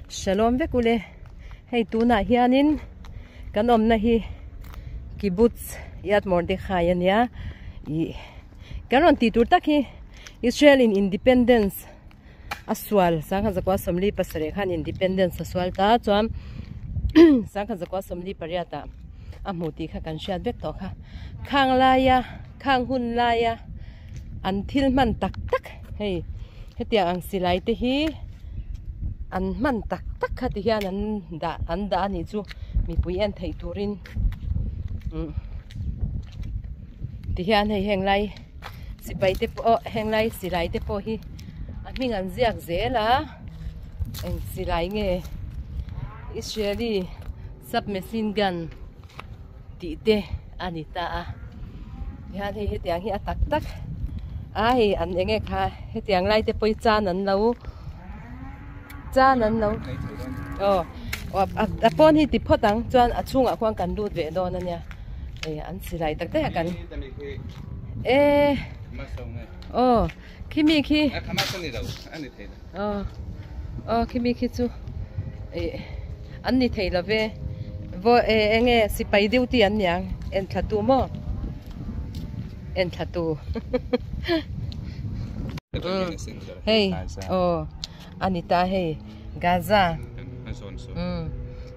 Shalom vek ule hei tunah hianin kan awmna hi kibbutz Yad Mordechai ania ih kan rawn tih tur tak hi Israel in independence a sual sangha zakua sawmli pasarih khan independence a sual ta chuan sangha zakua sawmli pariat ah a hmuh tih kha kan hriat vek tawh kha khang laia khang hun laia an thil hman tak tak hei hetiang ang silai te hi an hman tak tak kha ti hian an dah an dah a nih chu mipui en theih turin umm ti hian hei heng lai sipai te pawh heng lai silai te pawh hi a hming an ziak zel a eng silai nge Israeli sub machine gun tih te a ni ta a tihian hei hetiang hi a tak tak a hei an eng nge kha hetiang lai te pawh hi chan an lo chan an lo aw a pawn hi ti phawt ang chuan a chhungah khuan kan lut ve dawn a nia hei an silai tak tak a kan e aw khimi khi aw aw khimi khi chu ih an ni thei lo ve vaw e eng nge sipai duty an niang en thla tu maw en thla tu hei aw a ni ta hei Gaza umm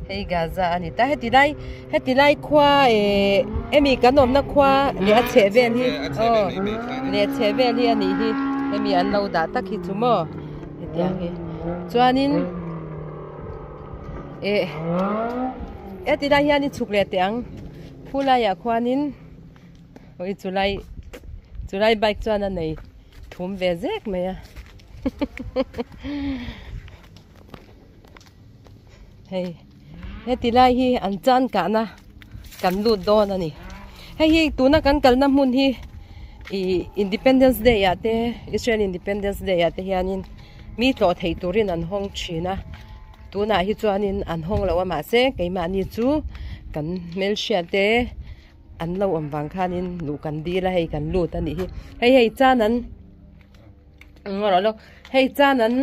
hei Gaza a ni ta heti lai heti lai khua eh hemi kan awmna khua leh a chheh vel hi aw leh a chheh vel hi a nih hi hemi an lo dah tak hi chu maw hetiang hi chuanin eh heti lai hian i chhuk leh teh ang phulaiah khuanin ui chulai chulai bike chuan a nei. Thum ve zek mai a hei heti lai hi an chan kahna kan lut dawn a ni hei hi tuna kan kalna hmun hi ih independence day ah te Israel independence day ah te hianin mi tlawh theih turin an hawng thin a tunah hi chuanin an hawng lo a mahse keimahni chu kan hmelhriat te. An lo awm vang khanin luh kan dil a hei kan lut a nih hi hei hei chan an ngaw rawh lo hei chan an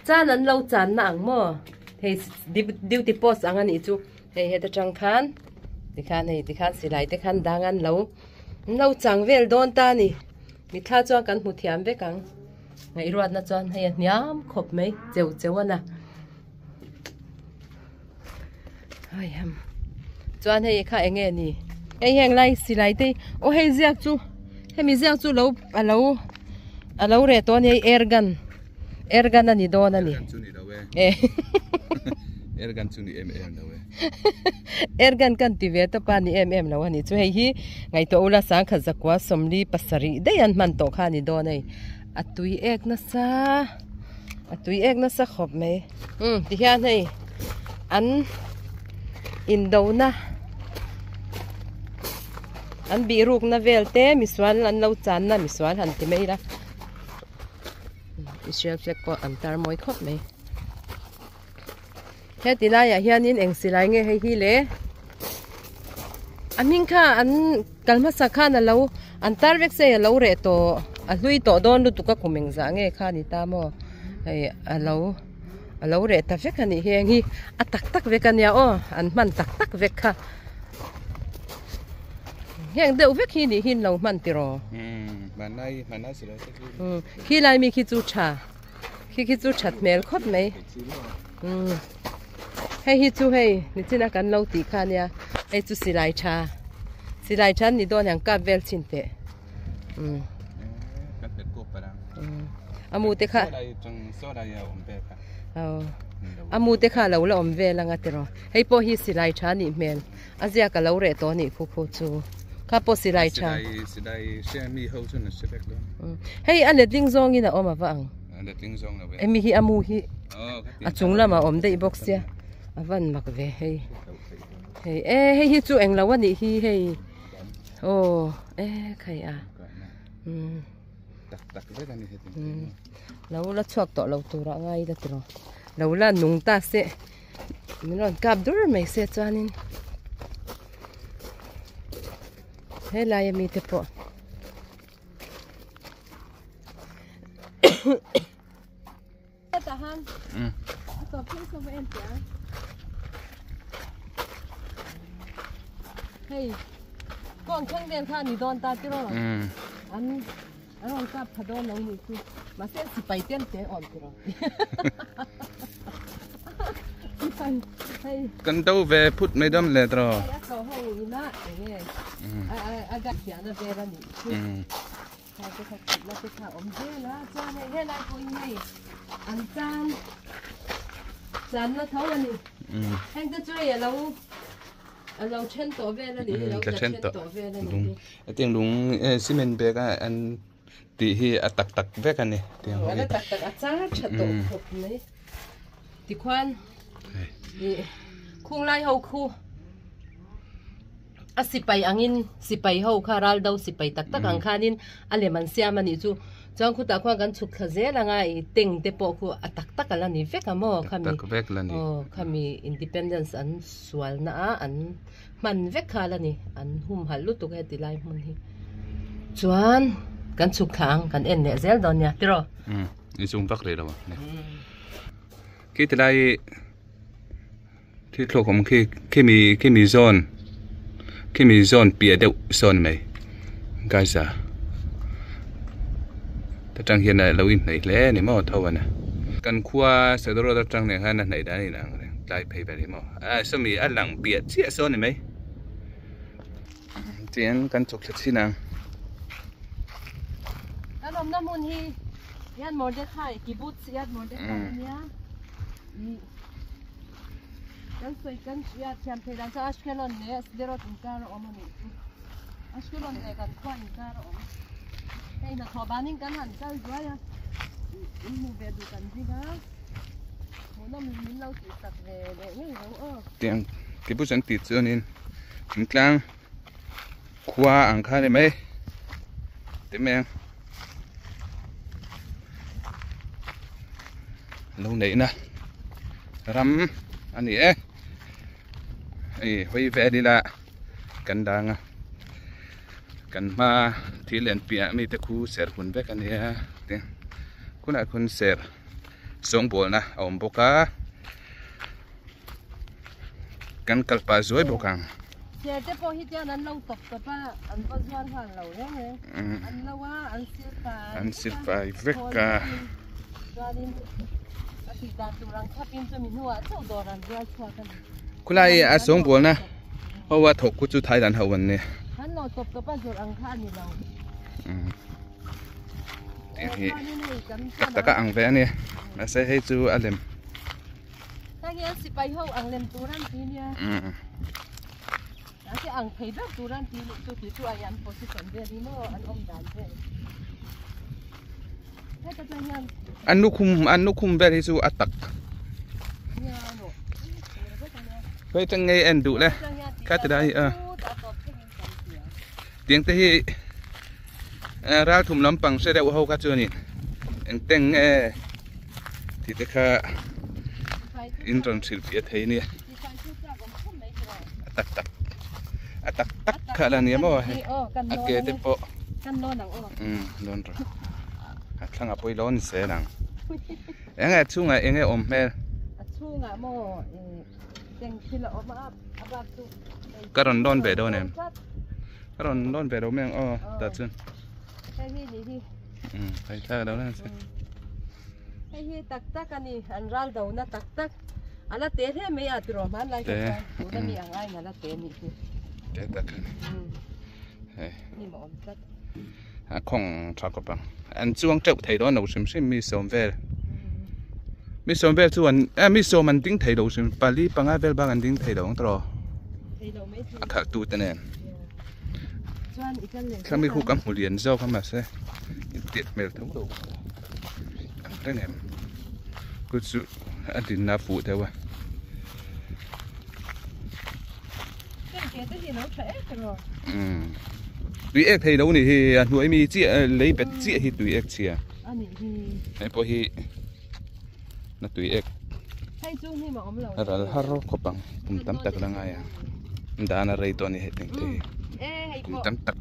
chan an lo chan na ang maw hei duty post ang a nih chu hei heta tang khan tikhan hei tikhan silai te khan dang an lo an lo chang vel dawn ta a ni mitthla chuan kan hmu thiam vek ang ngaihruatna chuan hei a hniam khawp mai cheu cheu a na. Chuan hei kha eng nge ni hei heng lai silai te aw hei ziak chu hemi ziak chu lo a lo a lo reh tawh a ni hei air gun air gun a ni dawn a ni air gun chu ni em em lo e air gun kan ti ve tawp a ni em em lo a ni chu hei hi ngaihtuah ula sangkhat zakua sawmli pasarih daih an hman tawh kha a ni dawn a ni a tui ek nasa. A tui ek nasa khawp mai. Umm tihian hei an indona an bihrukna vel te misual an lo channa misual han ti mai ila Israel flag pawh an tar mawi khawp mai. Heti laiah hianin eng silai nge hei hi le a hming kha an kal hmasa khan a lo an tar vek se a lo reh tawh a hlui tawh dawn lutuk a kum engzah nge kha a ni ta maw hei a lo a lo reh ta vek a nih hi heng hi a tak tak vek a nia aw an hman tak tak vek kha heng deuh vek hi nih hi an lo hman tiraw khi lai mi khi chu tha. Khi khi chu that hmel khawp mai umm hei hi chu hei nichina kan lo tih kha ania hei chu silai tha silai tha an ni dawn ang kap vel chhin teh umm a mu te kha aw a mu te kha a lo la awm vel anga tiraw hei pawh hi silai tha a nih hmel a ziak a lo reh tawh a nih khu khu chu kha pawh silai tha hei a letling zawngin a awm ava ang hemi hi a mu hi a chung lamah a awm daih bawk sia a van mak ve hei hei e hei hi chu englo a nih hi hei aw e khai a umm lo la chhuak tawh lo turah ngai ila tiraw lo la nung ta se. Min rawn kap dur mai se chuanin helai ami te pawh Hetah han a tawp thleng saw va en teh ang. Hei kawng thleng vel kha a ni dawn ta tiraw? An an rawn kap tha dawn lo nih chu. Mahse sipai tel te awm tiraw? Sipai hei. Kan do ve phut mai dam le tiraw? Hei a tawh ho ina enge a a a thiahna vel a nih chu. Thla te kha thut la te kha awm zel a chuan hei helai pawh hi hei an tan tlanna tho a ni heng te chu hei alo alo then tawh vel a ni hi alo tla then tawh vel a ni hi hetiang lung cement bag a an tih hi a tak tak vek a ni tiang hi a tak tak a char tha tawh khawp mai tikhuan ih khung lai ho khu. A sipai angin sipai ho kha ral do sipai tak tak ang khanin a lem an siam a nih chu. Chuan khutah khuan kan chhuk thla zel anga ih tank te pawh khu a tak tak a la ni vek a maw khami aw khami independence an sual na a an hman vek kha la ni an humhalh lutuk heti lai hmun hi. Chuan kan chhuk thla ang kan en leh zel dawn nia tiraw? Umm i chung vak rih lo ang khi ti lai. Thil thlawk awm khi khimi khimi zawn khimi zawn piah deuh sawn mai Gaza ta tang hian a lo inhnaih hle a ni maw tho a ni kan khua Sadawr atang nen khan a hnaih dan a inang reng tlai phei vel hi maw ah sawmi a lang piah chiah sawn a ni mai tiang kan chhuk thla chhin ang. Kan awmna hmun hi Yad Mordechai kibbutz Yad Mordechai a nia. Kan sawi kan hriat thiam thei dan chuan Ashkelon leh Sderot inkar a awm a nih chu. Ashkelon leh kan khua inkar a awm. Hei hnathawh banin kan han kal zuai a, in hmuh ve duh kan ring a, hmuhnawm min lo tih sak ve leh ngei ro aw. Tiang kibbutz an tih chuanin thingtlang khua ang kha a ni mai ti mai ang. Lo neihna ram a ni e hei hawi vel ila kan dang a kan hma thil lian piah mi te khu ser hun vek a nia tin khunah khuan ser sawngbawlna a awm bawk a kan kal pah zuai bawk ang. Ser te pawh hi chuan an lo tawp tawp a an va zuar nghal lo reng reng an lo a an sil fai an sil fai vek a chuanin a tih dan tur ang khapin chumi hnuah chauh dawr an zuar chhuak a ni. Khulai a sawngbawlna ho a thawk khu chu Thailand ho an ni. An lo tawp tawp a zawrh ang kha a ni lo. Tih hi tak tak a ang ve a ni mahse hei chu a lem. Heng hian sipai ho ang lem tur an ti nia. Mahse ang thei ber tur an ti nih chu tih chu a an position vel hi maw an awm dan vel. Heta tang hian An lukhum an lukhum vel hi chu a tak. Nia no. Hei tang ngei en duh le. Kha ti dai a. Tiang te hi ral thum lampang hre deuh ho kha chuanin engteng nge tih te kha in rawn hrilh fiah thei nia a tak tak a tak tak kha la nia maw hei a ke te pawh umm lawn rawh a thlangah pawh i lawn zel ang enge a chhungah enge awm hmel ka rawn lawn ve dawn em ka rawn lawn ve lo mai ang aw tah chuan umm hei thla ka lo la nasa hei hi tak tak a ni an ral do na tak tak a la te hle mai a tiraw hmanlai kha chuan tuna mi ang aiin a la te nih hi te tak a ni hei ni maw awm tlat a khawng tha khawp ang an chuang teuh thei dawn lo hrim hrim mi sawm vel mi sawm vel chu an eh mi sawm an ding thei lo hrim pali panga vel bak an ding thei lo ang tawh a khalh tu te nen thlami khu ka hmu lian zawk a mahse intiat hmel tho lo ang reng em ku chu a dinna a fuh deuh a. Tui ek thei lo nih hi a hnuai mi chiah lei bet chiah hi tui ek chhia hei pawh hi na tui ek a ral har khawp ang kum tam tak la ngai ang dan a rei tawh a ni hei teng te hi kum tam tak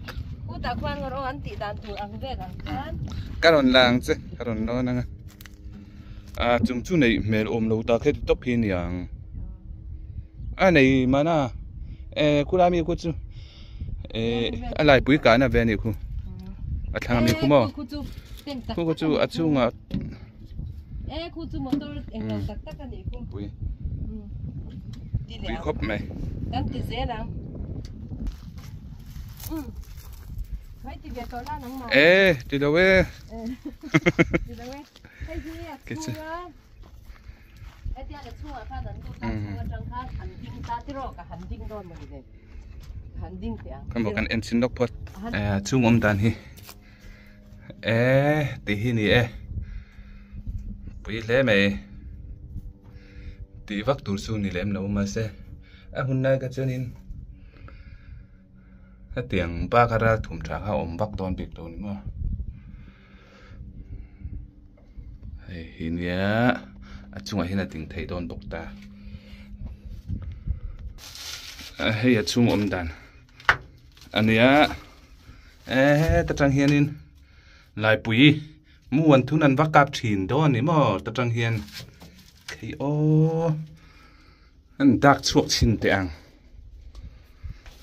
ka rawn la ang che ka rawn lawn ang a. A chung chu neih hmel awm lo tak heti tawp hi aniang a nei mana eh khulai mi khu chu eh a laipui kahna ve anih khu a thlang ami khu maw khu khu chu a chhungah pui pui khawp mai. Eh ti lo e. Kan kan en chin lawk phawt chhung awm dan hi eh tih hi ni e pui hle mai tih vak tur chu ni lem lo mahse a hun lai kha chuanin hetiang bak a ral thum tha kha a awm vak dawn bik lo ni maw. Hei hi nia a chungah hian a ding theih dawn bawk ta hei a chhung awm dan a nia heta tang hianin laipui mu an thun an va kap thin dawn a ni maw ta tang hian hei aw an dak chhuak chhin teh ang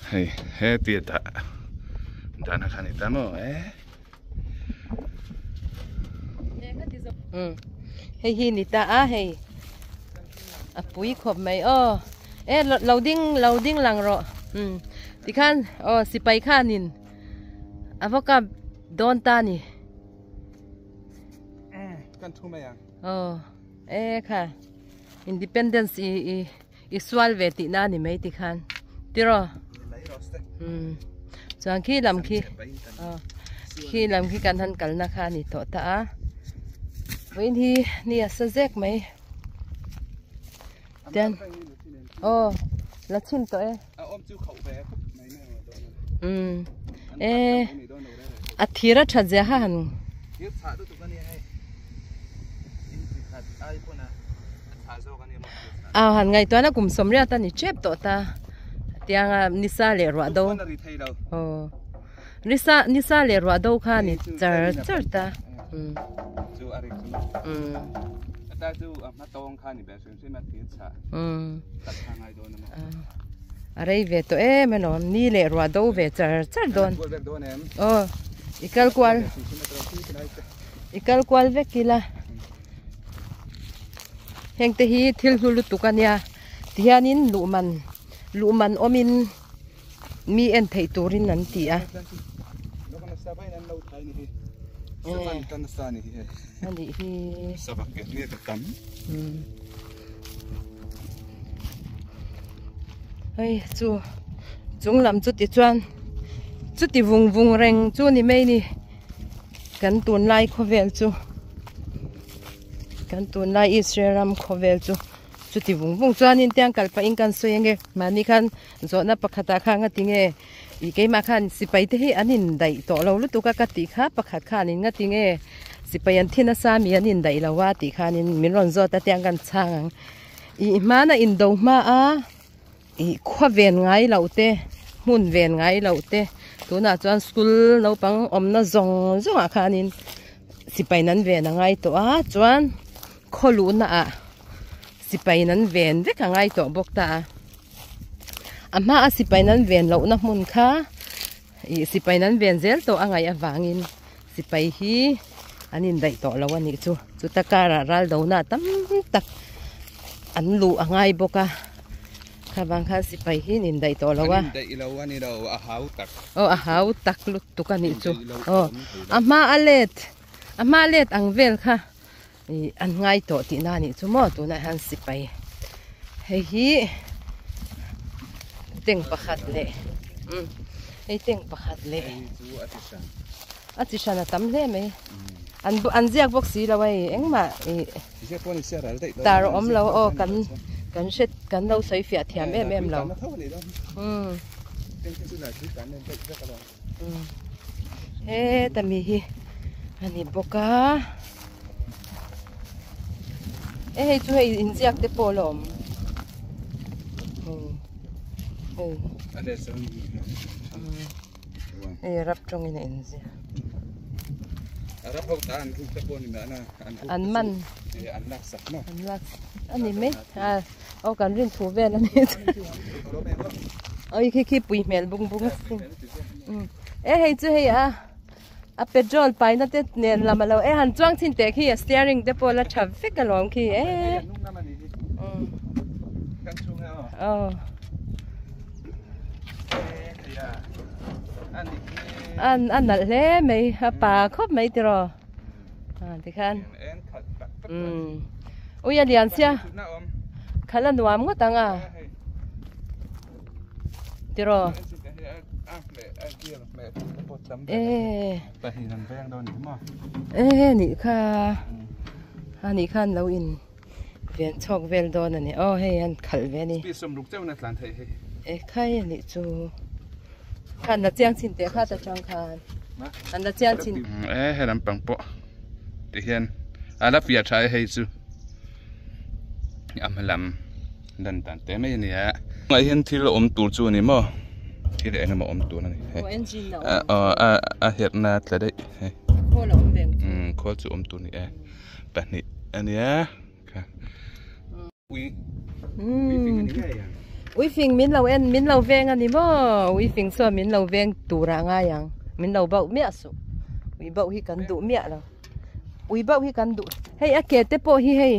hei hetia dah dahna kha a ni ta maw e. Hei hi ni ta a hei a pui khawp mai aw e lo ding lo ding lang rawh um tikhan aw sipai khanin a va kap dawn ta ni. Kan thu mai ang. Aw e kha independence i i i sual ve tih na a ni mai tikhan tiraw um chuan khi lam khi aw khi lam khi kan han kalna kha a ni tawh ta a vawiin hi ni a sa zek mai tian aw la chhin tawh e um e a thir a that zia kha han A han ngaihtuahna kum sawmriat a ni tep tawh ta tianga nisa leh ruah do aw nisa nisa leh ruah do kha a ni char char ta um um a rei ve tawh em alawm ni leh ruah do ve char char dawn aw i kal kual i kal kual vek ila. Heng te hi thil hlu lutuk a nia tihianin luh man luh man awmin mi en theih turin an ti a. Anih hi. Hei chu chung lam chu tichuan chuti vung vung reng chu ni mai ni. Kan tunlai khawvel chu kan tunlai Israel ram khawvel chu chuti vung vung chuanin tiang kal pahin kan sawi ange mahni khan zawhna pakhatah khan nga tinge ih keimah khan sipai te hi an indaih tawh lo lutuk a ka tih kha pakhat khanin nga tinge sipai an thi nasa mi an indaih lo a tih khanin min rawn zawt a tiang kan chhang ang ih hmana indo hma a. Ih khua ven ngai loh te hmun ven ngai loh te tunah chuan school naupang awmna zawng zawngah khanin sipai nan ven a ngai tawh a chuan khaw luhna ah sipai nan ven vek a ngai tawh bawk ta a a hmaa sipai nan ven lohna hmun kha ih sipai nan ven zel tawh a ngaih avangin sipai hi an indaih tawh lo a nih chu chuta karah ral dona tam tak an luh a ngai bawk a khavang khan sipai hi an indaih tawh lo a an indaih lo a ni lo a hau tak aw a hau tak lutuk a nih chu aw a hma a let a hma let ang vel kha ih an ngai tawh tihna a nih chu maw tunah hian sipai hei hi tank pakhat leh umm hei tank pakhat leh a chi hran a tam hle mai an an ziak bawk si lo a hei engmah ih tar a awm lo aw kan kan hre kan lo sawi fiah thiam em em lo umm heta mi hi a ni bawk a e hei chu hei inziak te pawh a la awm hei hei hei rap tawngin a inziak. Arab ho ta an ruk te pawh ni mahna an ruk An man. An lak sak maw? An lak a ni mai. A aw kan rin thu vel a ni chu. Oi khi khi pui hmel bung bung a sin. E hei chu hei a a petrol paina te nen lam a lo e han chuang chhin teh khi a steering te pawh la tha vek alawm khi e. Aw. An a nalh hle mai a pa khawp mai tiraw a tikhan umm ui a lian sia khalh a nuam ngawt ang a tiraw e e nih kha a nih khan lo in. Ven chhawk vel dawn a ni. Aw hei an khalh ve a ni. Speed sawm ruk chauh in a tlan theih hei. E khai a nih chu. Khan la chiang chin teh kha ta tang khan. An la chiang chin. E he lampang pawh ti hian a la piah tha e hei chu. A hma lam lan dan te mai a ni a. Tunah hian thil awm tur chu a ni maw? Thil eng emaw awm tur a ni hei. A herhna tla daih hei. Khawl a awm ve ang chu. Khawl chu awm tur a ni e. Pahnih a nia kha ui ui fing a ni ngei ang. Ui fing min lo en min lo veng a ni maw ui fing chuan min lo veng tur ah ngai ang min lo bauh miah suh ui bauh hi kan duh miah lo ui bauh hi kan duh hei a ke te pawh hi hei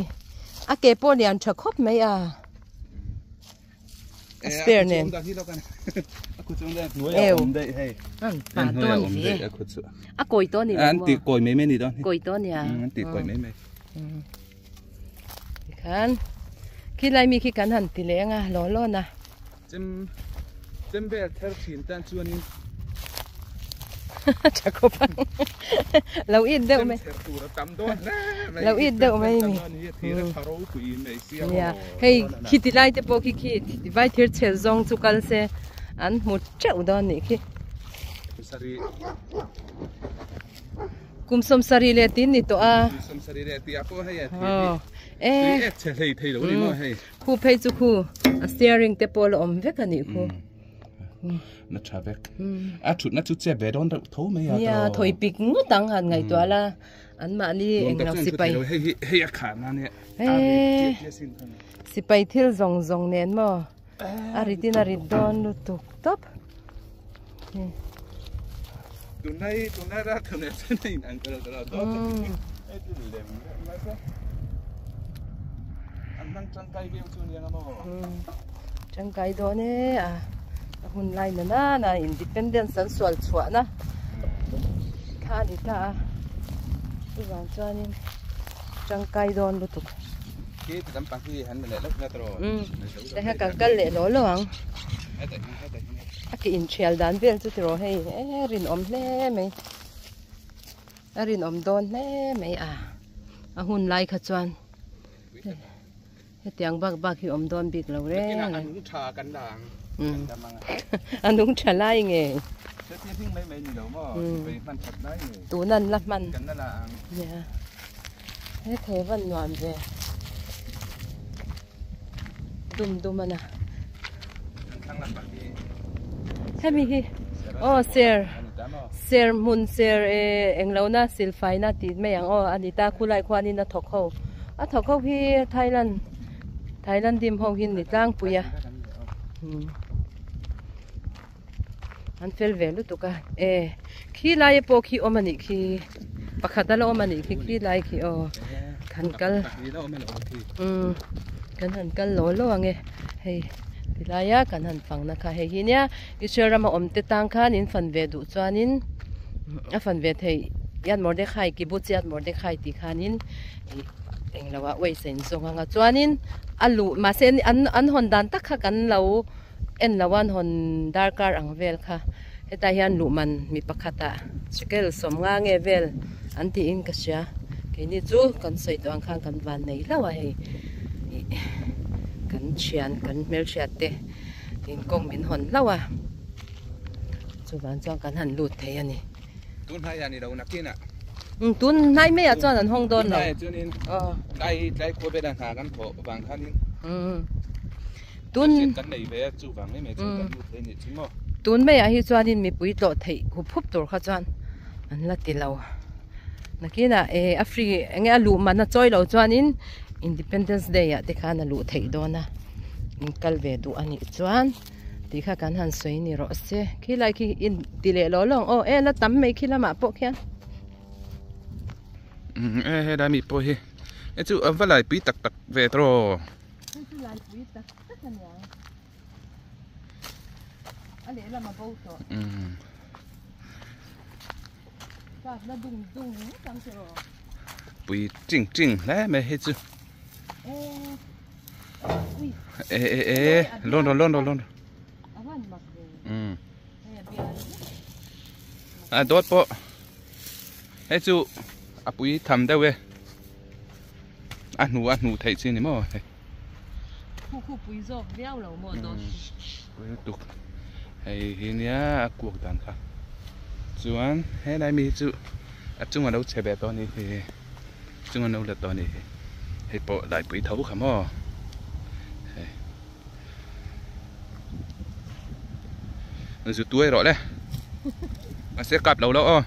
a ke pawh lian tha khawp mai a. A spare nen. Ew. Pa to ni ve. A kawi to ni lo An ti kawi mai mai ni dawn. Kawi to nia. An ti kawi mai mai. Tikhan khi lai mi khi kan han ti leng a lo lo na. Chem chem vel ther thin tan chuanin. Tha khawp ang. Lo it deuh mai. Chem ther tur a tam dawn hle mai. Lo it deuh mai ni. Nia hei khiti lai te pawh khi khi vai thir chhel zawng chu kal se an hmu teuh dawn nih khi. Kum sawmsarih leh tin ni tawh a. E khu phei chu khu a steering te pawh la awm vek a nih khu. Na tha vek. A thutna chu che ve dawn reuh tho mai a. Nia thawi pik ngawt ang han ngaihtuah la. An mahni englo sipai. Hei hi hei a khah na nia. Eee sipai thil zawng zawng nen maw a rit in a rit dawn lutuk tawp. Tunlai tunlai ral thun leh chen a in ang ta lo dawn hei chu lem lem mai se. An hmang tangkai viau chu nia maw. Tangkai dawn e a hun lai na nana independence an sual chhuah na kha a ni ta a chuvang chuanin tangkai dawn lutuk. Khi ti lampang hi han leh lawk na tawh. Hei kha kan kal leh lawh lawh ang. A ke inthial dan vel chu tiraw hei e rinawm hle mai a rinawm dawn hle mai a a hun lai kha chuan. Hetiang bak bak hi awm dawn bik lo reng a. A nung tha kan la ang. A nung tha lai nge. Heti hming mai mai ni lo maw? Sipai hman that lai nge. Tun an la hman. Kan la la ang. Nia. He thei van nuam ve. Dum dum ana. Hemi hi. Oh ser. Ser hmun ser e englo na silfai na tih mai ang aw ani ta khulai khuanin a thawk ho. A thawk ho hi Thailand Thailand dim ho hi ni tlangpui a an fel ve lutuk a e khi lai pawh khi awm a nih khi pakhat a la awm a nih khi khi lai khi aw kan kal umm kan han kal law law ang e hei tilai a kan han fang na kha hei hi nia Israel rama awm te tang khan in fan ve duh chuanin a fan ve theih Yad Mordechai Kibbutz Yad Mordechai tih khanin ih englo ah waste a inzawng ang a chuanin a luh mahse an an hawn dan tak kha kan lo en lo a an hawn darkar ang vel kha hetah hian luh man mi pakhatah shekel sawmnga nge vel an tiin ka hria keini chu kan sawi tawh ang khan kan van nei hlauh a hei ih kan thian kan hmelhriat te. Inkawng min hawn hlauh a, chuvang chuan kan han lut thei a ni. Tun hnaiah ni lo nakinah. Umm tun hnai maiah chuan an hawng dawn lo. Tun hnaiah chuanin tlai tlai khua vela hna kan thawh vang khanin tun kan nei ve a chuvang mai mai chuan kan lut thei a nih chu maw. Tun maiah hi chuanin mipui tlawh theih hup hup tur kha chuan an la ti lo. Nakinah eh a free eng nge a luh man a chawi loh chuanin Independence Day ah te khan a luh theih dawn a in kal ve duh a nih chuan tih kha kan han sawi ni rawh se khilai khi in ti leh lawh lawng aw e la tam mai khi lamah pawh khian. Umm e helai mi pawh hi e chu a va laipui tak tak ve tawh. Hei chu laipui tak tak a niang. A lehlam a bo tawh. Umm. Kak na dung dung ngawt ang che rawh. Pui ching ching hle mai hei chu. E e e lon ro lon ro lon ro. A van mak ve. Umm. A dawt pawh hei chu a pui tham deuh e. A hnu a hnu theih chi ni maw hei. Khu khu pui zawk viau lo maw dawt hi. Pui lutuk. Hei hi nia a kuak dan kha. Chuan helai mi hi chu a chunga lo che ve tawh a ni hi. Chunga lo let tawh a ni hi. Hei pawh laipui tho kha maw. Hei. Zu tuai rawh le. Mahse kap lo lo aw.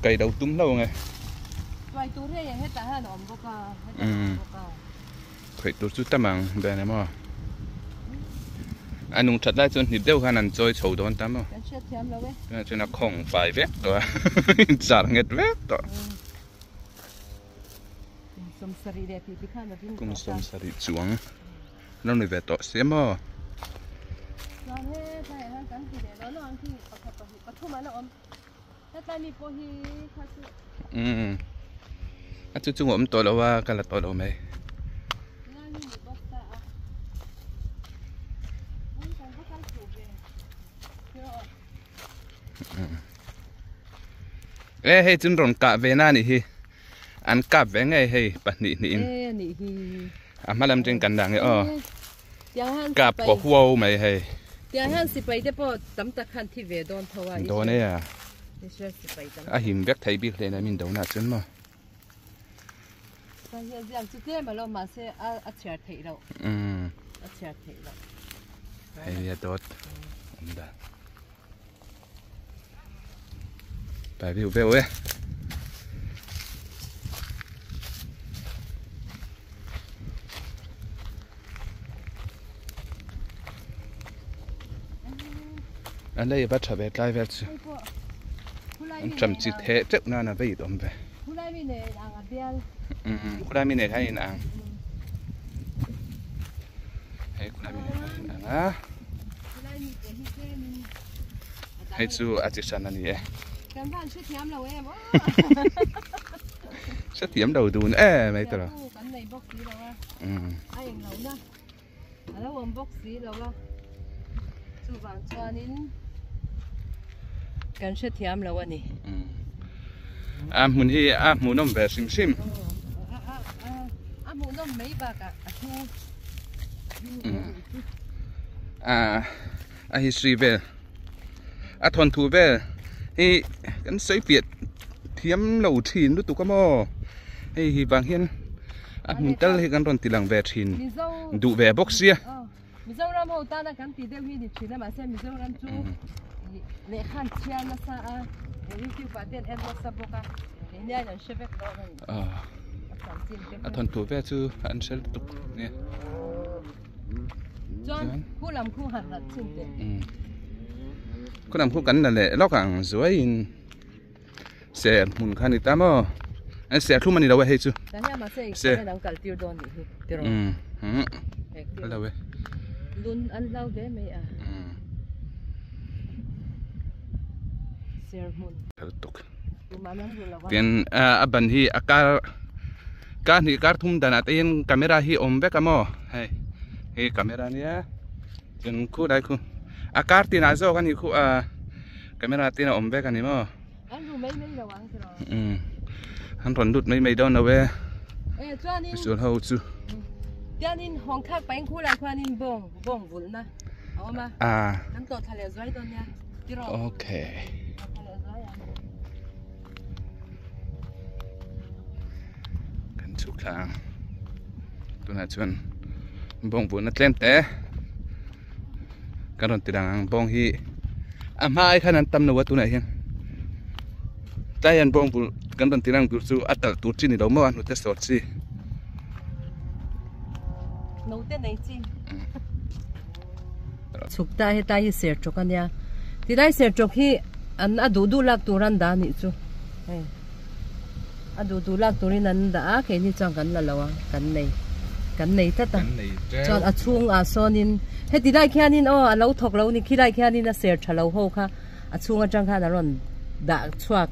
Kai lo tum hlo nge. Tuai tur hei hetah hian a awm bawk a, hetah a awm bawk a. Khawih tur chu tam ang ben emaw. A nung that lai chuan hnip deuh khan an chawi chho dawn ta maw. Kan hriat thiam lo e. Tunah chuan a khawng fai vek tawh a, char nghet vek tawh. Kum sawmsarih leh tih tikhan a ding Kum sawmsarih chuang lo ni ve tawh si maw. Chuan hetlaiah hian kan ti leh lo lo ang khi pakhat pahnih pathum an awm. Hetlai mi pawh hi kha chu. Umm a chu chung a awm tawh lo a ka la tawh lo mai. Lai hi ni bawk ta a. Ui kan va kal fuh ve. E hei chun rawn kah ve na anih hi an kap ve ngei hei pahnih hnih in e anih hi a hma lam teng kan dah nge aw kap kaw huau mai hei tiang hian sipai te pawh tam tak khan thi ve dawn tho a dawn e a Israel sipai tam a him vek thei bik hle na min do na chun maw ta hian ziak chu tlem alo mahse a chhiar theih loh a chhiar theih loh hei a dawt awm dan Pai viu veu e. An lei va tha ve tlai vel chu. An tram chi the teuh nana vei awm ve. Khulai mi nei ang a bial. Khulai mi nei kha in ang. Hei khulai mi nei kha in ang a. Hei chu a chi hran a ni e. Kan van hrethiam lo em aw. Hrethiam lo dun em mai tawh. Kan nei bawk si lo a. A eng lo na. A lo awm bawk si lo a. Chuvang chuanin kan hrethiam lo a ni. A hmun hi a hmuhnawm ve hrim hrim. A hmuhnawm mai bakah a thu. A history vel a thawnthu vel hi kan sawi fiah thiam lo thin lutuk a maw hei hi vang hian a hmun tal hi kan rawn ti lang ve thin duh ve bawk sia. Mizoram ho tana kan tih deuh hi ni thin a mahse Mizoram chu lehkha an chhiar nasa a YouTube ah te an en nasa bawk a nia an hre vek dawn a ni. A thawnthu vel chu an hre lutuk nia. Chuan khu lam khu han rat chhin teh. Khu lam khu kan la leh lawk ang zuai in ser hmun kha ni ta maw an ser thlum a ni lo e hei chu. Ta hian mahse eng khaw an kal tir dawn nih hi tiraw. Kal lo e. Lun an hlau hle mai a. Ser hmun. Kal tuk. Tin a ban hi a kar kar hnih kar thum danah te hian camera hi awm vek a maw hei hei camera ania chuan khu lai khu a kar tinah zawk a nih khu a camera tin a awm vek a ni maw umm an rawn lut mai mai dawn lo e misual ho chu a okay. Kan chhuk thla ang tunah chuan bawng vuahna tlem te kan rawn ti lang ang bawng hi A hma ai khan an tam lo a tunah hian tlai an bawng bul kan rawn ti lang tur chu a talh tur chi ni lo maw a hnute sawr chi. Note nei chi. Chhuk ta hetlai hi sertawk a nia tilai sertawk hi an a duh duh lak tur an dah a nih chu hei a duh duh lak turin an dah a keini chuan kan la lo a kan nei kan nei tlat a chuan a chhungah sawnin heti lai khianin aw a lo thawk lo ni khilai khianin a ser tha lo ho kha a chhung atang khan a rawn dah chhuak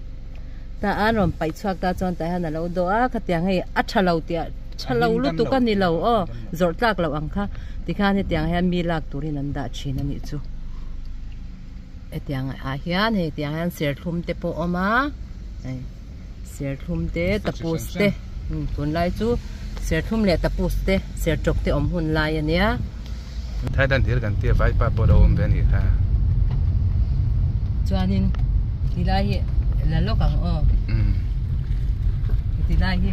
ta a an rawn paih chhuak ta chuan tah hian a lo dawh a khatiang hei a tha lo tih ah tha lo lutuk a ni lo aw zawrh tlak loh ang kha tikhan hetiang hian mi lak turin an dah thin a nih chu hetiang ah hian hei tiang hian serthlum te pawh a awm a hei serthlum te tapus te tunlai chu serthlum leh tapus te sertawk te awm hun lai a nia. Thailand thil kan tia vaipa pawh lo awm ve a nih kha. Chuanin tilai hi la lawk ang aw. Tilai hi.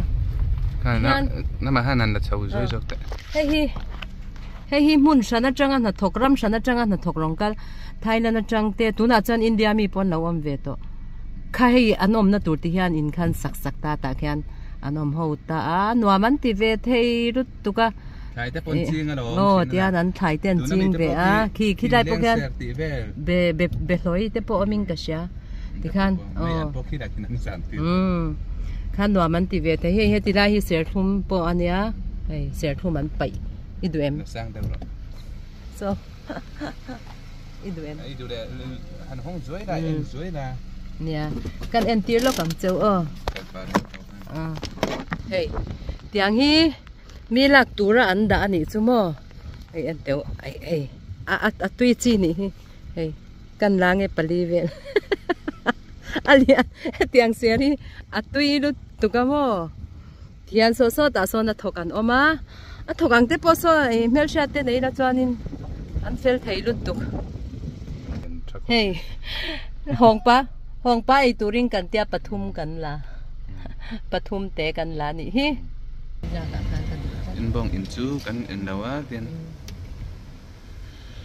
Namah hian an la chho zui zawk teh. Hei hi hei hi hmun hran atanga hnathawk ram hran atanga hnathawk rawng kal Thailand atang te tunah chuan India mi pawh an lo awm ve tawh. Kha hei an awmna tur te hian in khan sak sak ta tah khian an awm ho ta a nuam an ti ve thei lutuk a. Thlai te pawh an ching alawm. Aw tihian an thlai te an ching ve a khi khi lai pawh khian be be be hlawi te pawh awmin ka hria tikhan aw umm khan nuam an ti ve thei hei heti lai hi serthlum pawh a nia hei serthlum an paih i duh em so i duh em nia kan entir lawk ang cheu aw hei tiang hi. Mi lak tura an dah a nih chu maw hei en teuh ai hei a a a tui chi nih hi hei kan la nge pali vel a lian hetiang ser hi a tui lutuk a maw thian saw saw tah sawn a thawk an awm a a thawk ang te pawh saw ih hmelhriat te nei la chuanin an fel thei lutuk hei hawngpa hawngpa ei turin kan tia pathum kan la pathum te kan la nih hi. In bawng in chu kan en lo a tian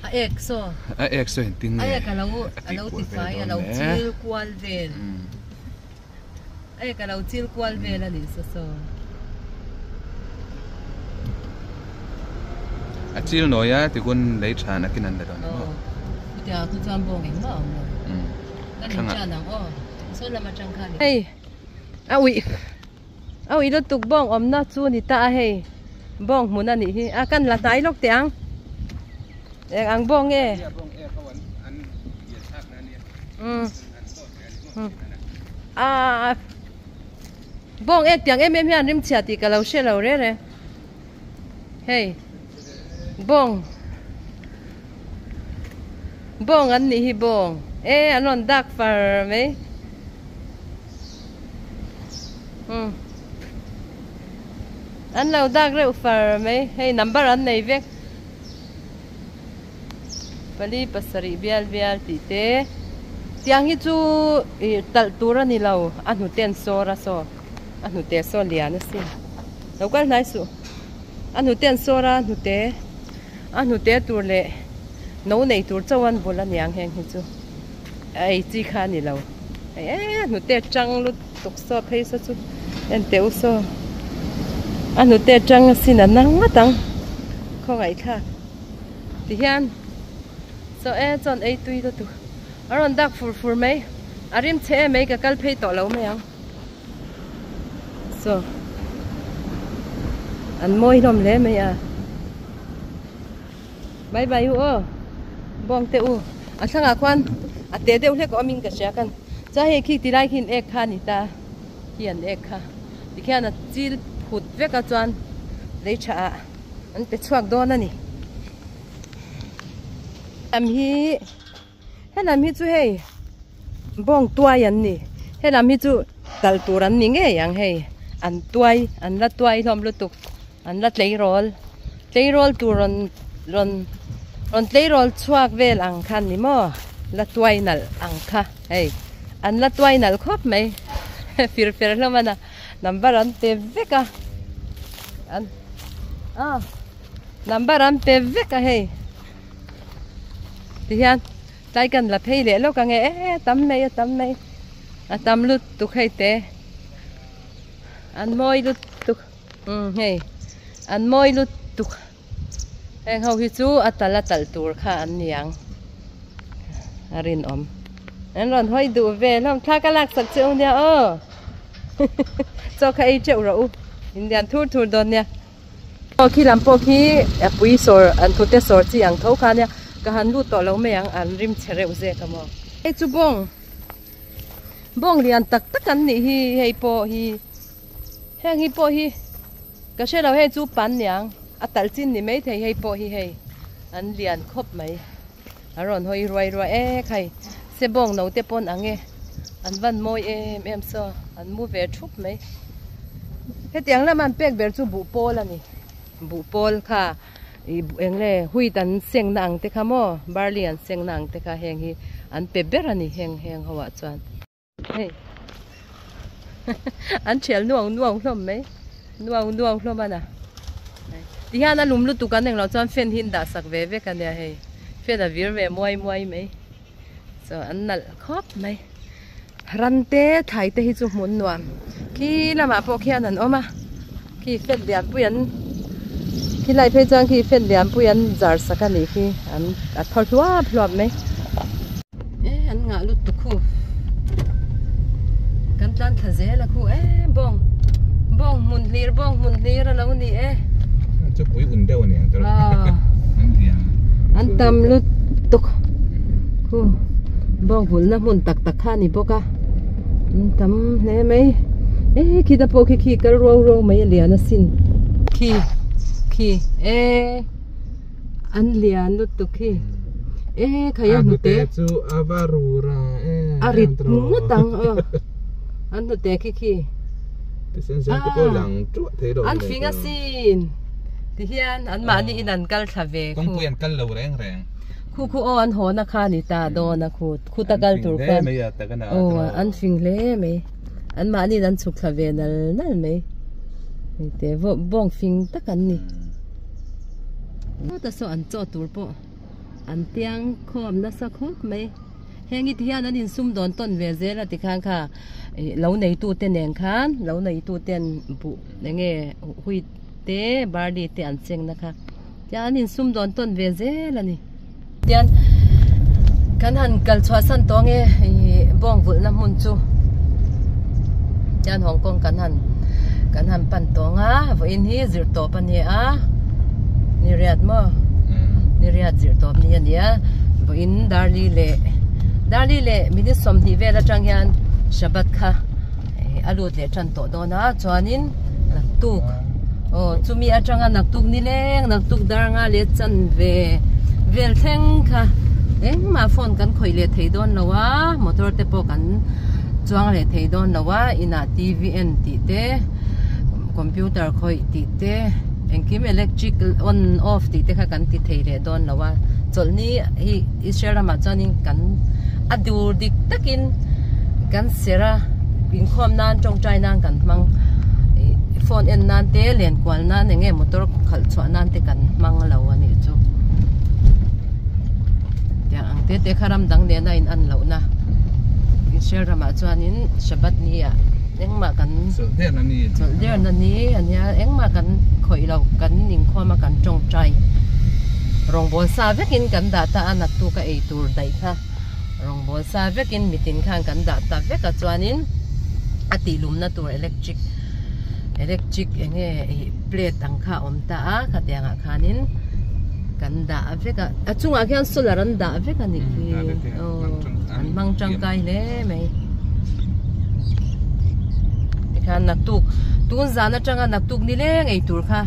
a ek saw a ek saw engtin nge a ek alo alo tifai alo chil kual vel a ek alo chil kual vel a nih saw saw a chil nawi a tikun lei tha nakin an la dawn maw chutiang ah chuan bawng engmah a awm lo kan in tan ang aw saw lam atang khan hei a uih A ui lutuk bawng awmna chu ni ta a hei bawng hmun a nih hi a kan la hnai lawk teh ang eng ang bawng nge a bawng ek tiang em em hian rim chhia tih ka lo hre lo re re hei bawng bawng an nih hi bawng e an rawn dak far mai. An lo dak reuh far mai hei number an nei vek pali pasarih bial bial tih te tiang hi chu ih talh tur a ni lo a hnute an sawr a saw a hnute saw lian asin lo kal hnai suh a hnute an sawr a hnute a hnute tur leh no nei tur chauh an bul a niang heng hi chu. A ei chi kha a ni lo. Hei e hnute tang lutuk saw phei saw chu en teh u saw. A hnute tang asin a nang ngawt ang khawngaih thlak ti hian chaw e chuan ei tui lutuk a rawn dak fur fur mai a rim chhe em mai ka kal phei tawh lo mai ang saw an mawi hlawm hle mai a. Bye bye u aw bawng te u a thlangah khuan a te deuh hlek awmin ka hria kan chuan hei khi tilai khi an ek kha a ni ta khi an ek kha tikhian a chil phut vek a chuan lei tha ah an pe chhuak dawn a ni lam hi helam hi chu hei bawng tuai an ni helam hi chu kal tur an ni ngei ang hei an tuai an la tuai hlawm lutuk. An la tleirawl, tleirawl tur rawn rawn rawn tleirawl chhuak vel ang kha ni maw? La tuai nalh ang kha hei an la tuai nalh khawp mai fir fer hlawm a na number an pe vek a an ah number an pe vek a hei tihian. Tlai kan la phei leh lawk ange e tam mai a tam mai a tam lutuk hei te an mawi lutuk umm hei an mawi lutuk heng ho hi chu a tal a talh tur kha an ni ang a rinawm an rawn hawi duh ve hlawm thla ka lak sak che u nia aw chaw kha ei teuh rawh u inlian thur thur dawn nia. Aw khi lam pawh khi a pui sawr an thute sawr chi ang tho kha nia ka han lut tawh lo mai ang an rim che reuh zek a maw. Hei chu bawng bawng lian tak tak an nih hi hei pawh hi heng hi pawh hi ka hre lo hei chu pan niang a talh chin ni mai thei hei pawh hi hei an lian khawp mai a rawn hawi ruai ruai ek hei se bawng no te pawn ang e an van mawi em em saw an mu ve thup mai. Hetiang lama an pek ber chu buh pawl a ni. Buh pawl kha ih eng nge wheat an seng na ang te kha maw barley an seng na ang te kha heng hi an pe ber a ni heng heng ho ah chuan. Hei an thial nuang nuang hlawm mai nuang nuang hlawm a na. Tihian a lum lutuk an englo chuan fan hi an dah sak ve vek a nia hei fan a vir ve muai muai mai. Chaw an nalh khawp mai ran te thlai te hi chu hmun nuam khi lamah pawh khian an awm a khi fan lian pui an khi lai phei chuan khi fan lian pui an zar sak a nih khi an a thaw hluap hluap mai e an ngah lutuk khu kan tlan thla zel a khu e bawng bawng hmun hlir bawng hmun hlir a lo ni e chu pui un deuh a ni ang an tam lutuk khu bawng vulhna hmun tak tak kha a ni bawk a an tam hle mai e khita pawh khi khi kal ruau ruau mai a lian asin khi khi e an lian lutuk khi e khai a hnute chu a va rura e a rit ngawt ang aw an hnute khi khi an fing asin. Tihian anmahni in an kal thla ve khu. Kawngpui an kal lo reng reng. Khu khu aw an haw na kha ni ta dawn a khu khu ta kal tur khan. Aw an fing hle mai. Anmahni in an chhuk thla ve nal nal mai. Hei te bawng fing tak an ni. Ta saw an chaw tur pawh an tiang khawm nasa khawp mai. Heng hi tihian an insum dawn tawn ve zel a tikhan kha ih lo neitute nen khan lo neituten buh eng nge wheat te barley te an cheng na kha tian an insum dawn tawn ve zel a ni. Tian kan han kal chhuah san tawh ange ih bawng vulh na hmun chu tian Hong Kong kan han kan han pan tawh ang a vawiin hi zir tawp a ni a ni riat maw ni riat zir tawp ni a ni a vawiin darli leh darli leh minute 20 vel atang hian Shabbat kha a lut leh tan tawh dawn a chuanin naktuk aw chumi atanga naktuk ni leng naktuk dar nga leh chan ve vel thleng kha engmah phone kan khawih leh thei dawn lo a motor te pawh kan chuang leh thei dawn lo a inah T_V en tih te computer khawih tih te engkim electric on off tih te kha kan ti thei leh dawn lo a chawlhni hi Israel ramah chuanin kan a dur dik takin kan serh a inkhawm nan tawngtai nan kan hmang ih phone en nan te len kual nan eng nge motor khalh chhuah nan te kan hmang lo a nih chu tiang ang te te kha ram dang nena in an loh na Israel ramah chuanin Shabbat ni ah engmah kan chawlh der na ni chawlh der na ni a nia engmah kan khawih lo kan inkhawm a kan tawngtai rawngbawl sa vekin kan dah ta a naktuk a ei tur daih kha. Rawngbawl sa vekin mitin khan kan dah ta vek a chuanin a tih lumna tur electric electric eng nge ih plate ang kha a awm ta a khatiang ah khanin kan dah vek a a chungah khian solar an dah vek a nih khi aw an hmang tangkai hle mai tikhan naktuk tun zan atanga naktuk ni leng ei tur kha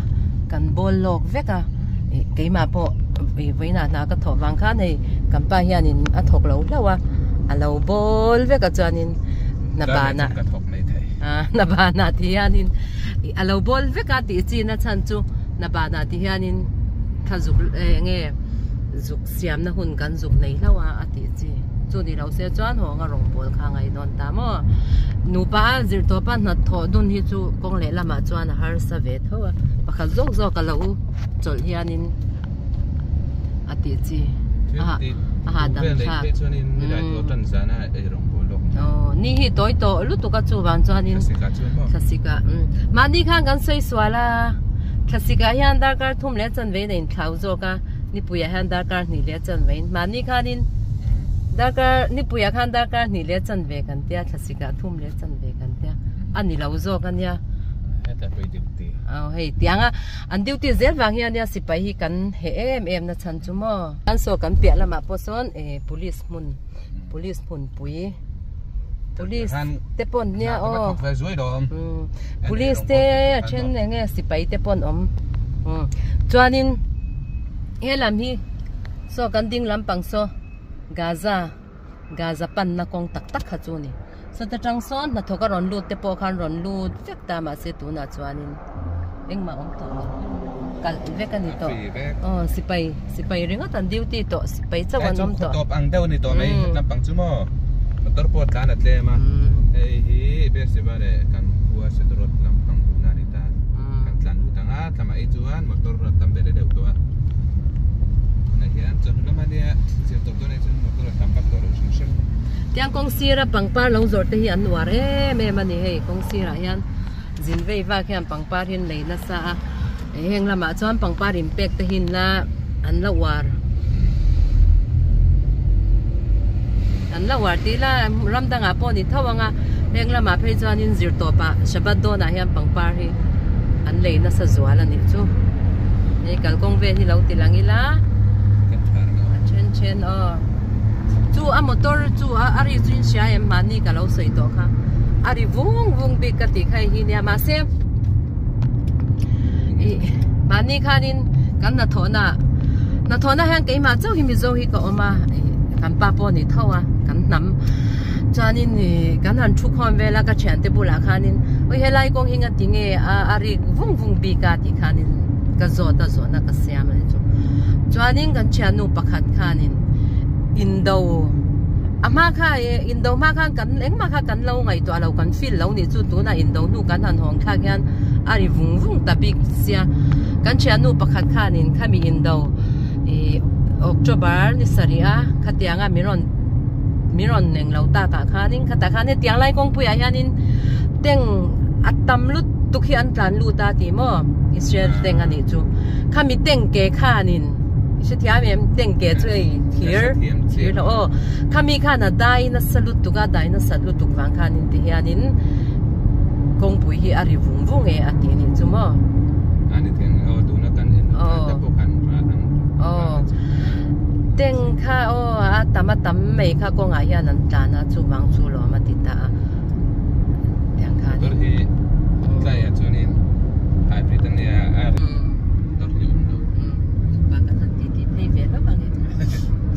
kan bawl lawk vek a ih keimah pawh ih vawiinah hna ka thawh vang khan hei. Kan pa hianin a thawk lo hlauh a, a lo bawl vek a chuanin hna banah hna banah ti hianin a lo bawl vek a tih chin a chhan chu hna banah ti hianin thla zuk eng nge zuk siamna hun kan zuk nei hlauh a a tih chi chu ni lo se chuan hawnga rawngbawl kha a ngaih dawn ta maw nupa a zir tawp a hnathawh dun hi chu kawng leh lamah chuan a harsa ve tho a pakhat zawk zawk a lo chawlh hianin. a tih chi a A hahdam thlak. Aw ni hi tawi tawh lutuk a chuvang chuanin thlasik ah mahni khan kan sawi sual a thlasik ah hian darkar thum leh chanve in a inthlau zawk a nipui ah hian darkar hnih leh chanve in mahni khanin darkar nipui ah khan darkar hnih leh chanve kan tia thlasik ah thum leh chanve kan tia a ni lo zawk a nia. Aw hei tiang a. An duty zel vang hian nia sipai hi kan heh em em na chhan chu maw. An saw kan piah lamah pawh sawn eh police hmun police hmunpui police te pawn nia aw police te a then eng nge sipai te pawn awm chuanin he lam hi saw kan ding lampang saw Gaza. Gaza panna kawng tak tak kha chu a ni. Sawta tang sawn hnathawk a rawn lut te pawh khan rawn lut vek ta mahse tunah chuanin engmah awm tawh lo kalh vek a ni tawh. Aw sipai sipai ringawt an duty tawh sipai chauh an awm tawh. Tawp ang deuh a ni tawh mai lampang chu maw motor pawh tlan a tlem a hei hi Beersheba leh kan khua Sederot lampang luhna a ni ta kan tlan lut ang a thlamah hi chuan motor a tam ve leh deuh tawh a tunah hian chawhnu lamah nia zir tawp dawn. Tiang kawng sira pangpar lo zawrh te hi an uar em em a ni hei kawng sirah hian zin vei vak hian pangpar hi an lei nasa a heng lamah chuan pangpar in pek te hi an la an la uar an la uar tih ila ram dangah pawh a ni tho ang a heng lamah phei chuanin zirtawpah Shabbat dawnah hian pangpar hi an lei nasa zual a nih chu hei kalkawng vel hi lo ti lang ila. A then then aw chu a motor chu a a ri chu in hria em mahni ka lo sawi tawh kha a ri vung vung bik ka tih kha hei hi nia mahse ih mahni khanin kan hnathawhna hnathawhna hian keimah chauh hi mizo hi ka awm a ih kan pa pawh a ni tho a kan hnam chuanin ih kan han thu khawm vel a ka thiante bulah khanin awi helai kawng hi nga tinge a a rik vung vung bik a tih khanin ka zawt a zawhna ka siam a ni chu. Chuanin kan thiannu pakhat khanin indo a hma kha eh indo hma khan kan engmah kha kan lo ngaihtuah lo kan feel lo nih chu tunah indo hnu kan han hawng thlak hian a ri vung vung ta bik sia kan thiannu pakhat khanin khami indo ih October ni sarih a khatianga min rawn min rawn eng lo takah khanin khatah khan hetiang lai kawngpuiah hianin tank a tam lutuk hi an tlan lut a tih maw Israel tank a nih chu. Khami tengke khanin i hrethiam em tengke chu hei thir thir lo aw khami khan a dai nasa lutuk a dai nasat lutuk vang khanin ti hianin kawngpui hi a ri vung vung e a tih anih chu maw aw teng kha aw a tam a tam mai kha kawngah hian an tlan a chuvang chu lawm a ti ta a tiang khanin. Hybrid a nia a dawr hi awm lo. Ba kan han ti ti phei ve lawk ang e.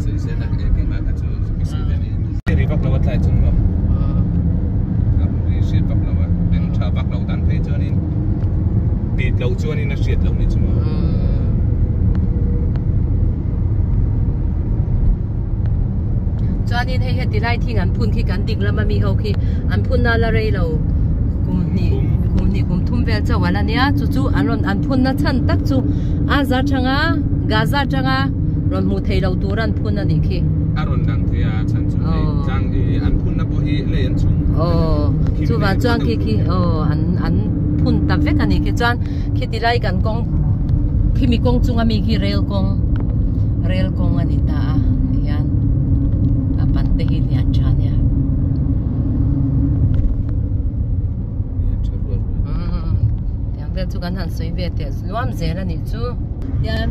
Sawi zel a e keimah kha chu ka sawi ve mai. Ri vak lo a tlai chung lo. A ri hriat vak lo a beng tha vak lo dan phei chuanin bit lo chuanin a hriat lo ni chu maw. Chuanin hei heti lai thing an phun khi kan dik lam ami ho khi an phun na la rei lo kum hnih kum hnih kum thum vel chauh a la nia chu chu an rawn an phun na chhan tak chu Aza tanga Gaza tanga rawn hmuh theih loh tur an phun a nih khi. A rawn dang thei a chhan chu hei tlang i an phun na pawh hi lei an chhung aw chuvang chuan khi khi aw an an phun ta vek a nih khi chuan khiti lai kan kawng khimi kawng chunga mi khi rel kawng rel kawng a ni ta a tihian a pan te hi lian tha nia tiang vel chu kan han sawi ve teh luam zel a nih chu tian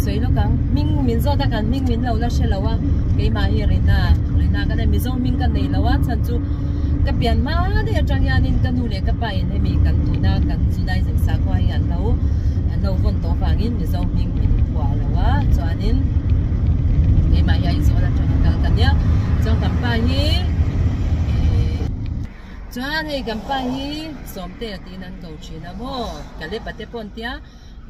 sawi lawk ang hming min zawt a kan hming min lo la hre lo a keimah hi Rina Rina ka nei Mizo hming ka nei lo a chhan chu ka pian hma daih atang hianin ka nu leh ka pa in hemi kan tuna kan Judaism sakhua hi an lo an lo vawn tawh avangin Mizo hming min phuah lo a chuanin keimah hi Aizawl atanga kal ka nia chuan kan pa hi ih chuan hei kan pa hi Sawmte a tiin an ko thin a maw Kalepa te pawh an tia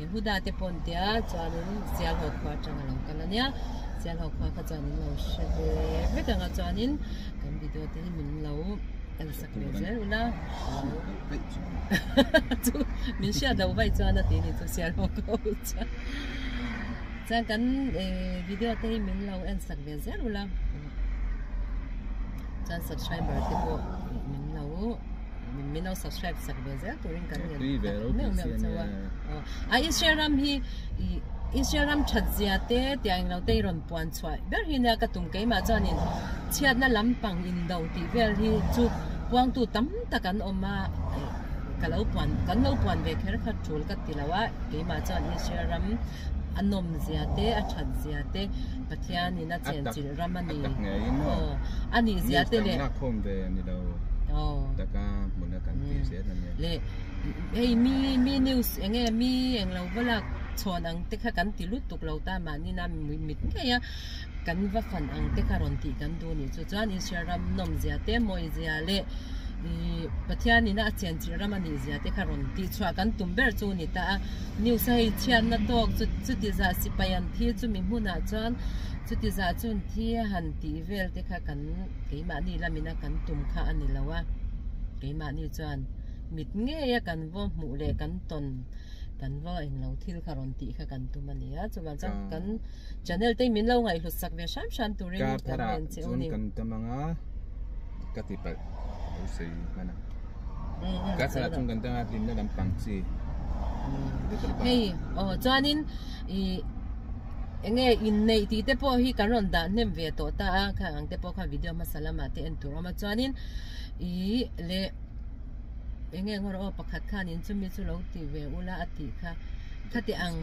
Yehuda te pawh an tia chuanin Sialhawk khua atanga lo kal a nia Sialhawk khua kha chuan in lo hre ve vek ang a chuanin kan video te hi min lo en sak ve zel ula chu min hriat loh vaih chuan a tih ni chu Sialhawk ho chuan. Chuan kan video te hi min lo en sak ve zel ula chuan subscriber te pawh min lo min lo subscribe sak ve zel turin kan ngen tak meuh meuh chauh a. A Israel ram hi Israel ram that zia te tiang englo te hi rawn puan chhuah ber hi nia ka tum keimah chuanin chhiatna lampang indo tih vel hi chu puangtu tam tak an awm a. Ka lo puan kan lo puan ve kher kha tul ka ti lo a, keimah chuan Israel ram a nawm zia te a that zia te Pathian in a chen chilh ram a ni aw a nih zia te leh aw leh hei mi mi news eng nge mi eng lo va lak chhawn ang te kha kan ti lutuk lo ta mahni na mit ngei a kan va fan ang te kha rawn tih kan duh a nih chu chuan Israel ram nawm zia te mawi zia leh ih Pathian ina a chen chilh ram a nih zia te kha rawn tih chhuah kan tum ber chu a ni ta a news a hei chhiatna tawk chu chuti zah sipai an thi chumi hmunah chuan chuti zah chun thi a han tih vel te kha kan keimahni lamina kan tum kha a ni lo a keimahni chuan mit ngei a kan vaw hmuh leh kan tawn kan vaw englo thil kha rawn tih kha kan tum a ni a chuvang chuan kan Channel te min lo ngaihhlut sak ve hram hram turin kan en che u ni. Ka tam anga ka ti palh lo sei hman a. Ka tharah chuan kan tanga hlimna lampang chi. Hei aw chuanin i enge inneih tih te pawh hi kan rawn dah hnem ve tawh ta a kha ang te pawh kha video hmasa lamah te en tur a awm a chuanin i leh enge ngawr aw pakhat khanin chumi chu lo ti ve ula a tih kha. Khati ang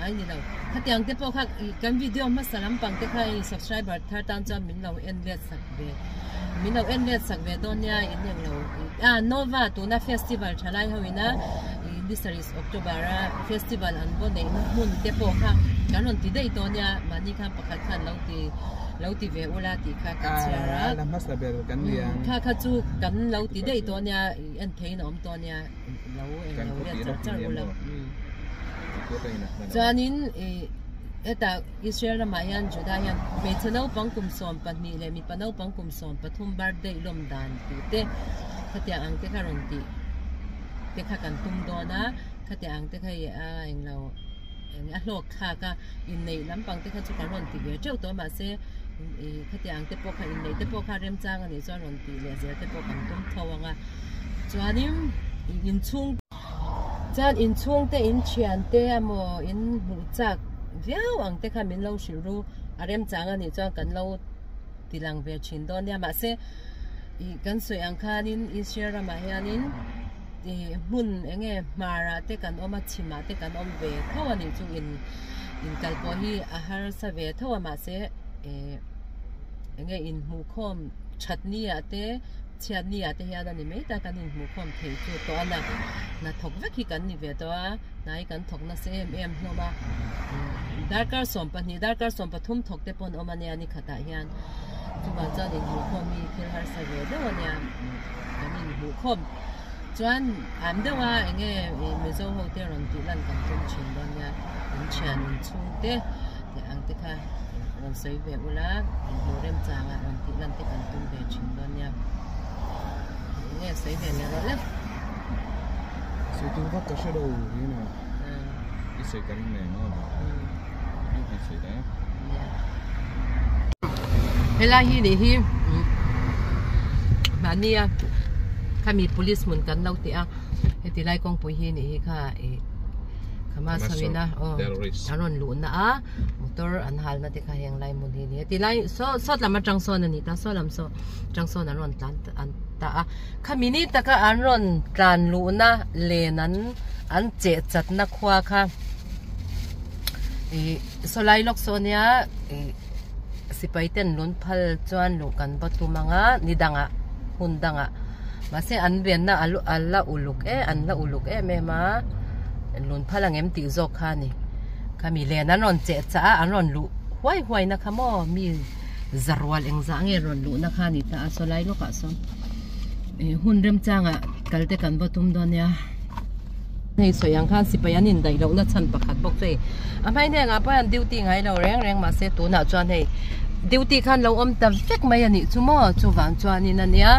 ai ni lo khati ang te pawh kha kan video hmasa lampang te kha hei subscriber thar tan chuan min lo en let sak ve min lo en let sak ve dawn nia in eng lo ah Nova tuna festival thalai ho ina ih ni sarih October a festival an vaw neih na hmun te pawh kha kan rawn ti daih dawn nia mahni khan pakhat khan lo ti lo ti ve ula tih kha ka chhiar a la hmasa ber kan ni ang kha kha chu kan lo ti daih dawn nia en theiin a awm tawh nia. lo eng lo let char char ula chuanin ih hetah Israel ramah hian Juda hian hmeichhe naupang kum 12 leh mipa naupang kum 13 birthday lawm dan tih te khatiang ang te kha rawn tih te kha kan tum dawn a khatiang ang te kha ih a eng lo eng a hlawk thlak a inneih lampang te kha chu kan rawn ti ve teuh tawh a mahse ih khatiang ang te pawh kha inneih te pawh kha remchang a nih chuan rawn tih leh zel te pawh kan tum tho ang a. Chuanin inchhung chuan inchhung te in thian te emaw in hmuh chak viau ang te kha min lo hrilh ru a remchang a nih chuan kan lo ti lang ve thin dawn nia mahse ih kan sawi ang khanin Israel ramah hianin ih hmun eng nge hmarah te kan awm a chhimah te kan awm ve tho a nih chu in inkal pawh hi a harsa ve tho a mahse eh eng nge inhmuhkhawm that ni ah te. Chhiatni ah te hian a ni mai ta kan inhmuhkhawm thei chu tawh a na hnathawk vek hi kan ni ve tawh a hnai kan thawk nasa em em hlawm a darkar 12 darkar 13 thawk te pawh an awm a nia ni khatah hian chuvang chuan inhmuhkhawm hi thil harsa ve deuh a nia kan inhmuhkhawm chuan am deuh a enge Mizo ho te rawn tih lan kan tum thin dawn nia in thian inchhung te tih ang te kha rawn sawi ve ula inhmuh remchangah rawn tih lan te kan tum ve thin dawn nia enge sawi ve leh rawh le sawi tur vak ka hre lo rin a i sawi ka ring nen aw i han sawi ta helai hi nih hi mahni a khami police hmun kan lo tih a heti lai kawngpui hi nih hi kha ih Hamas ho ina aw an rawn luh na a motor an hal na te kha heng lai hmun hi a ni a tilai saw sawt lam atang sawn a ni ta saw lam saw atang sawn an rawn tlan an ta a khami ni taka an rawn tlan luh na len an an cheh chat na khua kha ih saw lai lawk saw ania ih sipai ten lun phal chuan luh kan va tum ang a ni dangah hun dangah mahse an venna a la uluk em an la uluk em em a lun phal ang em tih zawk kha a ni khami len an rawn cheh chah a an rawn luh huai huai na kha maw mi zarual engzah nge rawn luh na kha a ni ta a saw lai lawkah sawn ih hun remchangah kal te kan va tum dawn nia. Hei sawi ang khan sipai an indaih lohna chhan pakhat bawk chu hei a hmai hnengah pawh hian duty ngai lo reng reng mahse tunah chuan hei duty khan lo awm ta vek mai a nih chu maw chuvang chuanin a nia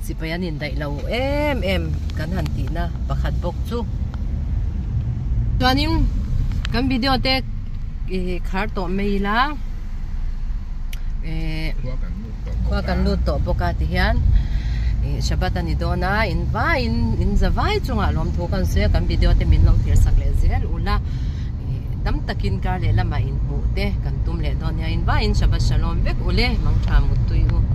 sipai an indaih lo em em kan han tihna pakhat bawk chu chuanin kan video te. I khar tawh mai ila khua kan lut tawh bawk a tihian ih Shabbat a ni dawn a in vaiin in za vai chungah lawmthu kan sawi a kan video te min lo thlir sak leh zel ula ih tam takin kar leh lamah inhmuh te kan tum leh dawn nia in vaiin Shabbat Shalom vek ule mangtha muttui u.